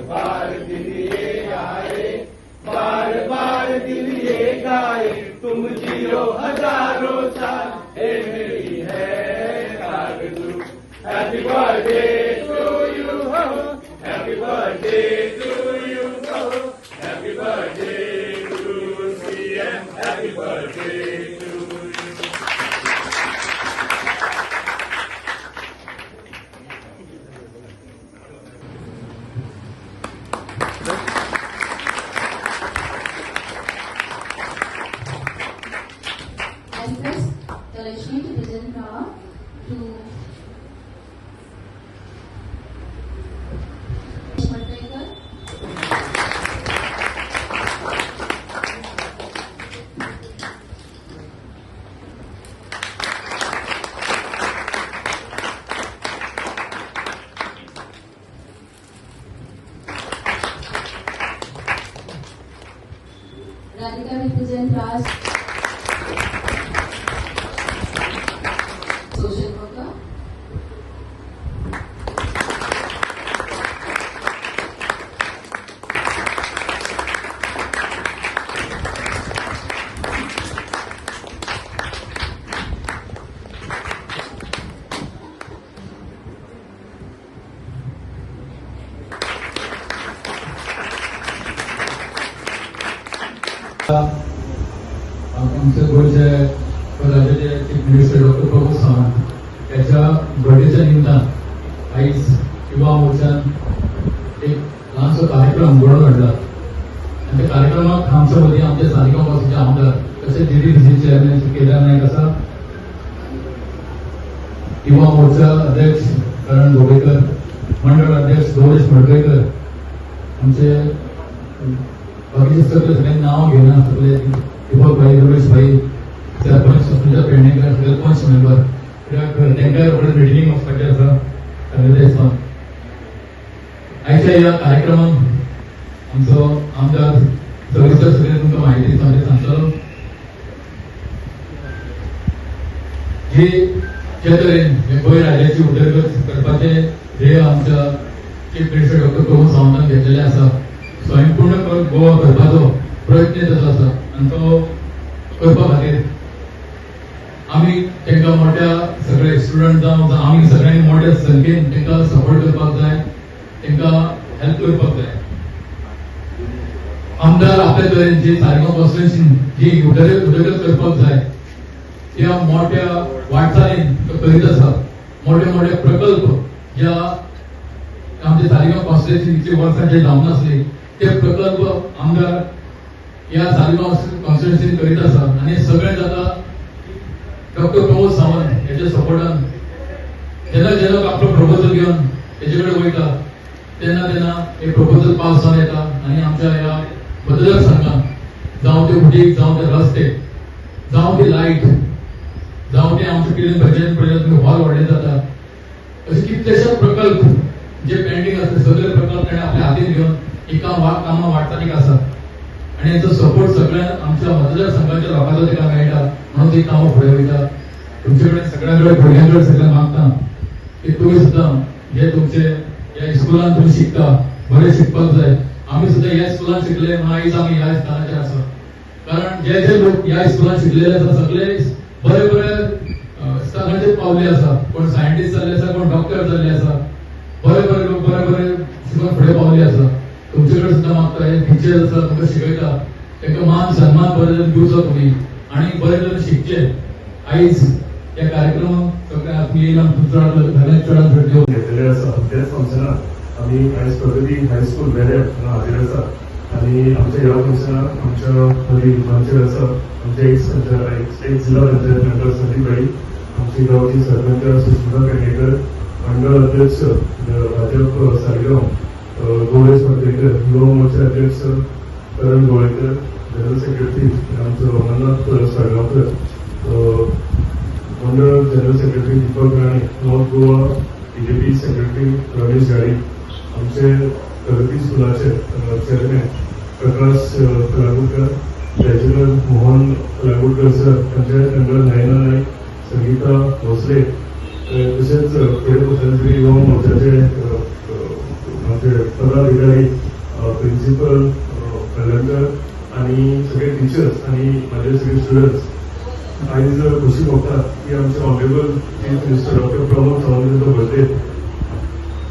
Bar दिल ये आए, bar bar दिल ये गाए, तुम जियो हजारों साल, ये मेरी है आरज़ू। Happy birthday to you, happy birthday to you, happy birthday to CM, happy birthday to you. I request Talashni to present flower to Madhvekar. Radhika will present flowers. Social worker. आमचे गोंयचे राज्याचे chief minister doctor Pramod Sawant याच्या बर्थडेच्या निमतान आयज युवा मोर्चान एक ल्हानसो कार्यक्रम घडोवन हाडला आनी त्या कार्यक्रमाक आमच्या मदीं आमचे सालिगांव पासूनचे आमदार तशेंच जीडीडीसी चेअरमॅन श्री केदार नायक आसा, युवा मोर्चा अध्यक्ष करण गोवेकर, मंडळ अध्यक्ष गौरेश मडकयकर, आमचे बाकीचे सगळे सगळे नाव घेना, सगळे दीपक भाई, रमेश भाई, सरपंच सुस्मिता पेडणेकर, सगळे पंच मेंबर, कित्याक तांकां रोखडेच मिटिंगेक वचपाचें आसा सांगिल्लें आसा. आयच्या ह्या कार्यक्रमाक आमचो आमदार सविस्तर सगळे तुमकां म्हायती सांगतलो. जी जे तरेन हे गोंय राज्याची उदरगत करपाचें ध्येय आमच्या चीफ मिनिस्टर डॉक्टर प्रमोद सावंतान घेतलेलें आसा, स्वयंपूर्ण गोवा करपाचो प्रयत्न ताचो आसा आनी तो करपा खातीर आमी तांकां मोठ्या सगळे स्टुडंट जावं जावं आमी सगळ्यांनी मोठ्या संख्येन तांकां सपोर्ट करपाक जाय, तांकां हेल्प करपाक जाय. आमदार आपल्या तरेन जी सालिगांव कॉन्स्टिट्युएन्सीन जी उदरगत करपाक जाय त्या मोठ्या वाटचालीन तो करीत आसा. मोठे मोठे प्रकल्प ज्या आमच्या सालिगांव कॉन्स्टिट्युएन्सी इतली वर्सां जे जावंक नासली ते प्रकल्प आमदार ह्या सालिगांव कॉन्स्टिट्युएन्सीन करीत आसा आनी हे सगळें जाता डॉक्टर प्रमोद सावंत हेच्या सपोर्टान. जेन्ना जेन्ना आपलो प्रपोजल घेवन तेजे कडेन वयता तेन्ना तेन्ना हे प्रपोजल पास जावन येता आनी आमच्या ह्या मतदारसंघात जावं ते उदीक, जावं ते रस्ते, जावं ती लायट, जावं ते आमचे कितें भजन पळयल्यार हॉल व्हडले जाता, असे कितलेशे प्रकल्प जे पेंडींग आसले सगळे प्रकल्प ताणें आपल्या हातीन घेवन ही कामां वाटचालीक आसा आनी हेचो सपोर्ट सगळ्या आमच्या मतदारसंघाच्या लोकांचो ताका मेळटा म्हणून ती कामां फुडें वयता. तुमचे कडेन सगळ्या कडेन भुरग्यां कडेन सगळ्यांक मागता की तुमी सुद्दां जे तुमचे ह्या स्कुलान तुमी शिकता, बरें शिकपाक जाय. आमी सुद्दां ह्या स्कुलान शिकले म्हणून आयज आमी ह्या स्थानाचेर आसा, कारण जे जे लोक ह्या स्कुलान शिकलेले आसा सगळे बरे बरे स्थानाचेर पावले आसा. कोण सायंटिस्ट जाल्ले आसा, कोण डॉक्टर जाल्ले आसा, बरे बरे लोक बरे बरे शिकून फुडें पावले आसा. तुमचे कडेन सुद्दां मागता, हे टिचर्स आसा तुमकां शिकयता तांकां मान सन्मान बरे तरेन दिवचो तुमी आनी बरे तरेन शिकचे. आयज ह्या कार्यक्रमाक सगळे आमी येयला, सगळ्यांत चडांत चड देव घेतलेले आसा. त्याच फंक्शनाक आमी आयज प्रगती हायस्कूल वेरें हांगा हाजीर आसा आनी आमच्या ह्या फंक्शनाक आमच्या मदीं माचयेर आसा आमचे एक्स जिल्हा पंचायत मेंबर संदीप भाई, आमची गांवची सरपंच सुस्मिता पेडणेकर, मंडळ अध्यक्ष भाजप साळगांव गोवेश मडकयकर, युवा मोर्चा अध्यक्ष करण गोवेकर, जनरल सेक्रेटरी आमचो रमनाथ साळगांवकर, मंडळ general secretary Deepak Rane, north Goa BJP secretary Ramesh Ghadi, आमचे प्रगती स्कुलाचे chairman Prakash Kalagutkar, treasurer Mohan Kalagudkar sir, panchayat member Nayana Naik, Sangeeta Bhosle, तशेंच फुडें पतंजली युवा मोर्चाचे आमचे पदाधिकारी. अधिकारी प्रिन्सिपल कलंकर आणि सगळे टिचर्स आणि माझे सगळे स्टुडंट्स, आयज खोशी भोगता की आमचे honourable chief minister doctor Pramod Sawant यांचो बर्थडे.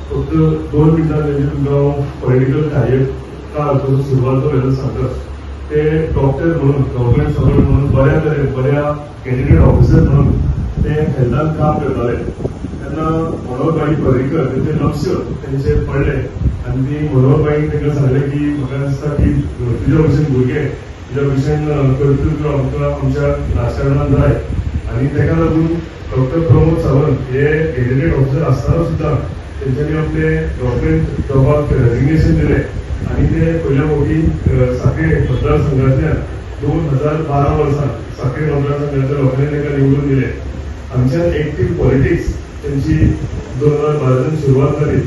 फक्त 2 मिनटां तेंचे तुमकां हांव पॉलिटिकल कार्यकाळ कसो सुरवात जालो हें सांगता. ते डॉक्टर म्हणून, गव्हर्मेंट सर्वंट म्हणून, बऱ्या तरेन बऱ्या गॅझेटेड ऑफिसर म्हणून ते हेल्थान काम करताले. तेन्ना मनोहरभाई पर्रीकर तेंचे लक्ष तेंचेर पडलें आनी ती मनोहरभाईन तांकां सांगलें की म्हाका दिसता की तुज्या भशेन भुरगे, तुज्या भशेन कर्तृत्व आमकां आमच्या राजकारणात जाय. आनी ताका लागून डॉक्टर प्रमोद सावंत हे गॅझेटेड ऑफिसर आसतना सुद्दां तेंच्यांनी आपले गव्हर्मेंट जॉबाक रेजिग्नेशन दिलें आनी ते पयल्या फावटी साखळे मतदारसंघातल्यान 2012 वर्सा साखळे मतदारसंघातल्या लोकांनी तांकां निवडून दिले. आमच्यान एक्टीव पॉलिटिक्स त्यांची 2012च्यान सुरवात जाली.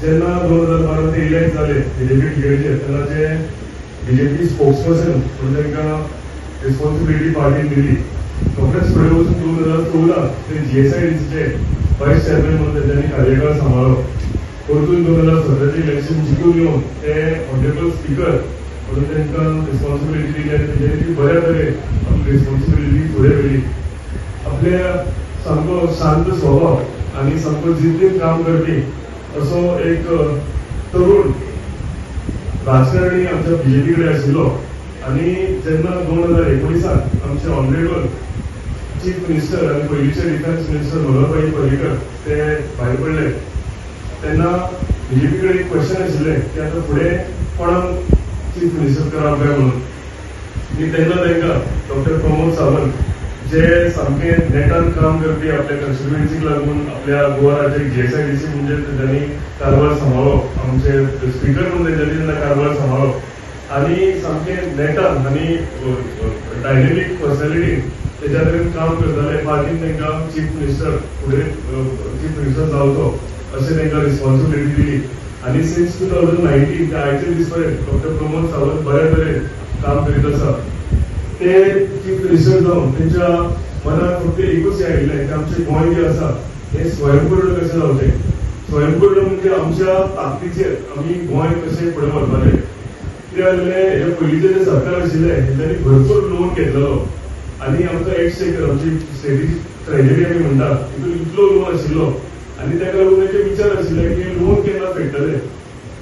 जेन्ना 2012 ते इलेक्ट जाले बीजेपी टिकेटीचेर, तेन्ना ते बीजेपी स्पोक्सपर्सन म्हणून तांकां रिस्पॉन्सिबिलिटी पार्टीन दिली. रोखडेच फुडें वचून 2014 ते जीएसआयडीसीचे व्हायस चेअरमॅन म्हणून तेंच्यांनी कार्यकाळ सांबाळ्ळो. परतून 2017चें इलेक्शन जिखून येवन ते ऑनरेबल स्पीकर म्हणून तांकां रिस्पॉन्सिबिलिटी दिली आनी तेंच्यांनी ती बऱ्या तरेन आपली रिस्पॉन्सिबिलिटी फुडें व्हेली. आपल्या सामको शांत स्वभाव आनी सामको जिद्दीन काम करपी असो एक तरुण राजकारणी आमच्या बीजेपी कडेन आशिल्लो. आनी जेन्ना 2019 आमचे ऑनरेबल चीफ मिनिस्टर आनी पयलींचे डिफेन्स मिनिस्टर मनोहरभाई पर्रीकर ते भायर पडले, तेन्ना बीजेपी कडेन एक क्वेश्चन आशिल्लें की आतां फुडें कोणाक चीफ मिनिस्टर करप काय म्हणून. आनी तेन्ना तांकां डॉक्टर प्रमोद सावंत, जे सामके नेटान काम करपी, आपल्या कॉन्स्टिट्युएन्सीक लागून आपल्या गोवा राज्याक जीएसआयडीसी म्हणजे तेंच्यांनी कारभार सांबाळ्ळो, आमचे स्पीकर म्हणून तेंच्यांनी तेन्ना कारभार सांबाळ्ळो आनी सामके नेटान आनी डायनेमीक पर्सनॅलिटी तेज्या तरेन काम करताले. पार्टीन तांकां चीफ मिनिस्टर, फुडें चीफ मिनिस्टर जावचो अशें तांकां रिस्पॉन्सिबिलिटी दिली. आनी सिन्स 2019 ते आयचे दीस पर्यंत डॉक्टर प्रमोद सावंत बऱ्या तरेन काम करीत आसा. ते चीफ मिनिस्टर जावन तेंच्या मनात फक्त एकूच हें आयिल्लें की आमचें गोंय जें आसा हें स्वयंपूर्ण कशें जावचें. स्वयंपूर्ण म्हणजे आमच्या ताकदीचेर आमी गोंय कशें फुडें व्हरपाचें. कितें जालें, हेच्या पयलींचें जें सरकार आशिल्लें तेंच्यांनी भरपूर लोन घेतलेलो आनी आमचो एक्सचेकर, आमची स्टेटीची ट्रेजरी आमी म्हणटा, तितून इतलो लोन आशिल्लो आनी ताका लागून तेंचे विचार आशिल्ले की लोन केन्ना फेडटले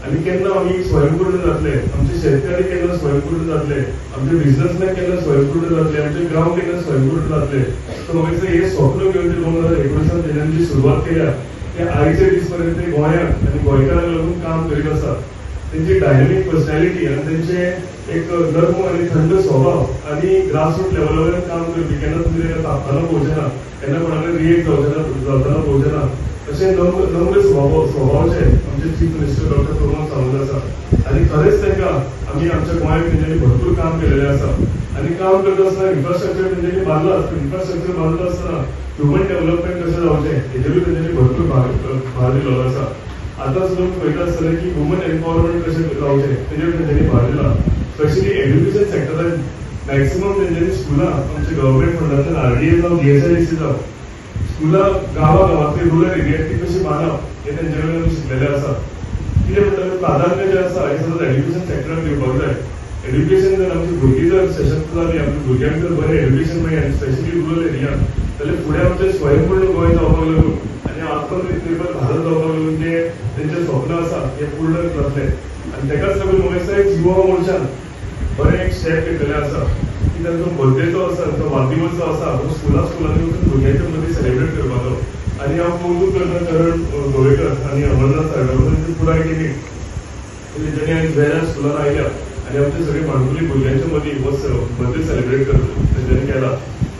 आनी केन्ना आमी स्वयंपूर्ण जातले, आमचे शेतकरी केन्ना स्वयंपूर्ण जातले, आमचे बिझनेसमॅन केन्ना स्वयंपूर्ण जातले, आमचे गांव केन्ना स्वयंपूर्ण जातले. सो म्हाका दिसता हे स्वप्न घेवन ते 2019 तेंच्यांनी जी सुरवात केल्या, ते आयचे दीस पर्यंत ते गोंयांक आनी गोंयकारांक लागून काम करीत आसा. तेंची डायनामीक पर्सनॅलिटी आनी तेंचे एक नर्म आनी थंड स्वभाव आनी ग्रासरूट लेवला वयल्यान काम करपी, केन्ना तुमी ताका तापतना पळोवचे ना, केन्ना कोणा रिएक्ट जावचे ना, जाताना पळोवचे ना, अशे नम्र नम्र स्वभावाचे आमचे chief minister doctor Pramod Sawant आसा. आनी खरेंच तांकां आमी आमच्या गोंयांत तेंच्यांनी भरपूर काम केलेलें आसा. आनी काम करता आसतना इन्फ्रास्ट्रक्चर तेंच्यांनी बांदलाच, पूण इन्फ्रास्ट्रक्चर बांदता आसतना ह्युमन डेव्हलपमेंट कशें जावचें हेजेरूय तेंच्यांनी भरपूर भार दिलेलो आसा. आतां सुद्दां पळयता आसतलें की वुमन एम्पावरमेंट कशें जावचें तेजेर तेंच्यांनी भार दिला. स्पेशली एज्युकेशन सेक्टरान मॅक्सिमम तेंच्यांनी स्कुलां आमच्या गव्हर्मेंट फंडांतल्यान, आरडीए जावं, जीएसआयडीसी जावं, स्कुलां गांवा गांवांतली रुरल एरियात ती कशी बांदप हें तेंचे कडल्यान आमी शिकलेले आसा. कितें म्हणटा, प्राधान्य जें आसा हें सदांच एज्युकेशन सेक्टराक दिवपाक जाय. एज्युकेशन जर आमची भुरगीं जर सशक्त जाली, आमच्या भुरग्यांक जर बरें एज्युकेशन मेळ्ळें आनी स्पेशली रुरल एरियान, जाल्यार फुडें आमचें स्वयंपूर्ण गोंय जावपाक लागून आनी आत्मनिर्भर भारत जावपाक लागून जे तेंचें स्वप्न आसा हें पूर्ण जातलें. आनी तेकाच लागून म्हाका दिसता एक युवा मोर्चान बरें एक स्टेप घेतलेलें आसा की तांचो बर्थडे जो आसा, तांचो वाडदिवस जो आसा, हो स्कुला स्कुलांनी वचून भुरग्यांच्या मदीं सेलिब्रेट करपाचो. आनी हांव कौतूक करता करण गोवेकर आनी अमरनाथ साळगांवकर पुराय टिमीक, तेंच्यांनी आयज वेऱ्या स्कुलान आयल्या आनी आमचे सगळे माणकुली भुरग्यांच्या मदीं हो बर्थडे सेलिब्रेट करता तेंच्यांनी केला.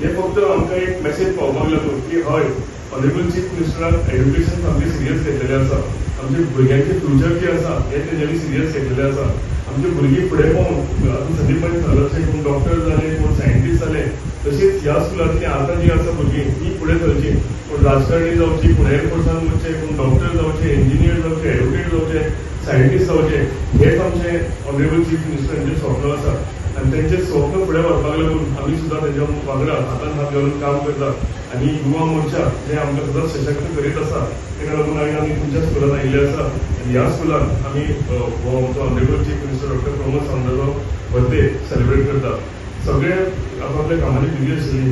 हे फक्त आमकां एक मेसेज पावपाक लागून की हय, ऑनरेबल चीफ मिनिस्टरान एज्युकेशन सामकें सिरियस घेतलेलें आसा. आमच्या भुरग्यांचें फ्युचर जें आसा हें तेंच्यांनी सिरियस घेतलेलें आसा. आमची भुरगीं फुडें पावून, आतां संदीप भाईन सांगलां तशें, कोण डॉक्टर जाले, कोण सायंटिस्ट जाले, तशीच ह्या स्कुलांतली आतां जी आसा भुरगीं ती फुडें सरची, कोण राजकारणी जावची, कोण एअरफोर्सान वचचे, कोण डॉक्टर जावचे, इंजिनियर जावचे, एडवोकेट जावचे, सायंटिस्ट जावचे, हेच आमचे ऑनरेबल चीफ मिनिस्टरांचें स्वप्न आसा. आनी तेंचें स्वप्न फुडें व्हरपाक लागून आमी सुद्दां तेंच्या वांगडा हातान हात घालून काम करतात. आनी युवा मोर्चा जे आमकां सदांच सशक्त करीत आसा, ताका लागून आयज आमी तुमच्या स्कुलान आयिल्ले आसा आनी ह्या स्कुलान आमी हो आमचो honourable chief minister doctor Pramod सावंताचो birthday celebrate करता. सगळे आपापल्या कामांनी बिजी आशिल्ली.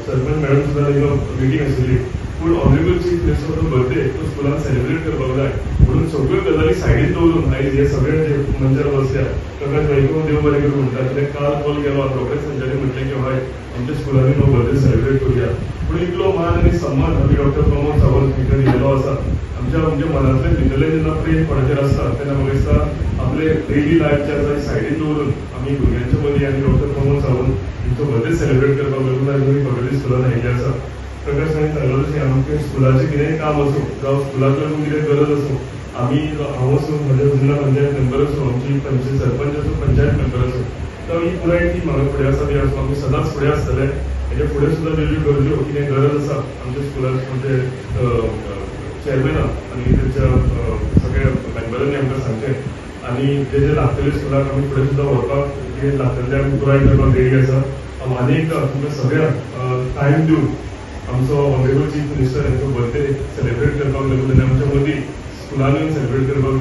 सरपंच मॅडम सुद्दां मिटींग आशिल्ली, पूण ऑनरेबल चीफ मिनिस्टराचो बर्थडे तो स्कुलान सेलिब्रेट करपाक जाय म्हणून सगळ्यो गजाली सायडीन दवरून आयज हे सगळे जे मंचार बसल्या, प्रकाश भाईक देव बरें करूं म्हणटा, कित्याक काल कॉल केलो आनी रोखडेच तेंच्यांनी म्हटलें की हय, आमच्या स्कुलांनी तो बर्थडे सेलिब्रेट करुया. पूण इतलो मान आनी सन्मान आमी डॉक्टर प्रमोद सावंत हांकां दिलेलो आसा. आमच्या म्हणजे मनांतले भितरले जेन्ना प्रेम कोणाचेर आसता तेन्ना म्हाका दिसता आपले डेली लायफ जे आसा सायडीन दवरून आमी भुरग्यांच्या मदीं आनी डॉक्टर प्रमोद सावंत हांचो बर्थडे सेलिब्रेट करपाक लागून आयज आमी प्रगती स्कुलान आयिल्ले आसा. प्रकाश हांणी सांगलो तशें आमच्या स्कुलाचें कितेंय काम आसूं जावं स्कुलाक लागून कितें गरज आसूं, आमी, हांव आसूं, म्हज्या जिल्हा पंचायत मेंबर आसूं, आमची पंचायत सरपंच आसूं, पंचायत मेंबर आसूं, तर ही पुराय टीम हांगा फुडें आसा ती आसूं, आमी सदांच फुडें आसतले. हेच्या फुडें सुद्दां ज्यो ज्यो गरज्यो कितें गरज आसा आमच्या स्कुलाक, म्हणजे चेअरमॅनाक आनी तेंच्या सगळ्या मेंबरांनी आमकां सांगचें आनी जे जे लागतले स्कुलाक आमी फुडें सुद्दां व्हरपाक कितें लागतलें आमी पुराय करपाक रेडी आसा. हांव आनी एकदां तुमकां सगळ्यांक टायम दिवन आमचो ऑनरेबल चीफ मिनिस्टर हांचो बर्थडे सेलिब्रेट करपाक लागून आनी आमच्या मदीं स्कुलान येवन सेलिब्रेट करपाक